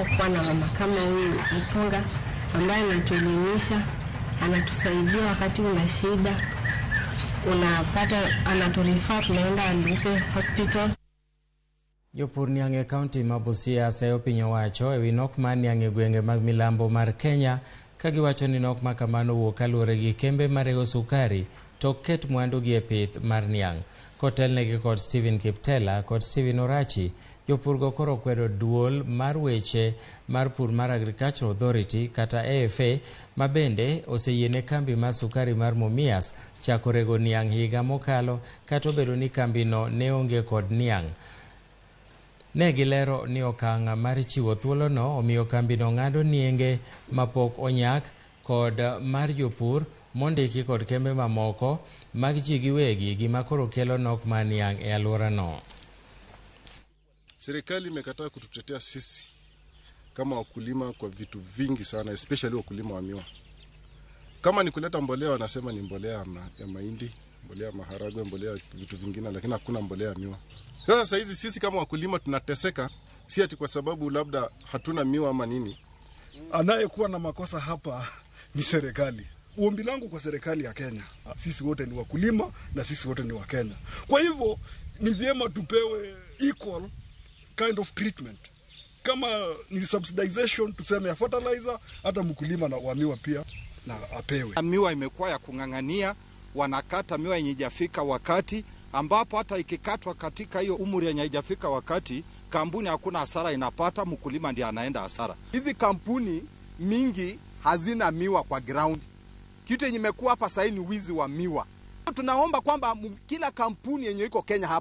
roho kuwa na mama kama huyu mkunga ambaye anatuelimisha, anatusaidia wakati una shida, unapata anaturefer, tunaenda Alupe Hospital. Jopur niang' e kaunti ma Busia seyo piny owacho e wi nok mar niang' e gwenge mag milambo mar Kenya ka giwacho ni nok ma kamano owuok kaluwore gi kembe marego sukari to ok ket mwandugi e pith mar niang'. Kotelnegi kod Stephen Kiptela kod Stephen Orachi, jopurgo koro kwedo duol mar weche mar pur mar Agricultural Authority kata AFA ma bende oseyiene kambi mar sukari mar Mumias chako rego niang' higa mokalo kata obedo ni kambino ne onge kod niang'. Ne gilero ni okang' mar chiwo thuolono omiyo kambino ng'ado nienge mapok onyak kod mar jopur mondiki kod kembe mamoko mag ji giwegi, gima koro kelo nok mar niang' e alworano. Serikali imekataa kututetea sisi kama wakulima kwa vitu vingi sana, especially wakulima wa miwa. Kama ni kuleta mbolea, wanasema ni mbolea ya mahindi, mbolea ya maharagwe, mbolea ya vitu vingine, lakini hakuna mbolea ya miwa. Sasa hizi sisi kama wakulima tunateseka, si ati kwa sababu labda hatuna miwa ama nini. Anayekuwa na makosa hapa ni serikali. Ombi langu kwa serikali ya Kenya, sisi wote ni wakulima na sisi wote ni Wakenya. Kwa hivyo ni vyema tupewe equal kind of treatment. Kama ni subsidization tuseme ya fertilizer, hata mkulima na wa miwa pia na apewe. Miwa imekuwa ya kung'ang'ania, wanakata miwa yenye haijafika wakati, ambapo hata ikikatwa katika hiyo umri yenye haijafika wakati, kampuni hakuna hasara inapata, mkulima ndiye anaenda hasara. Hizi kampuni mingi hazina miwa kwa ground. Kitu yenye imekuwa hapa sasa ni wizi wa miwa. Tunaomba kwamba kila kampuni yenye iko Kenya hapa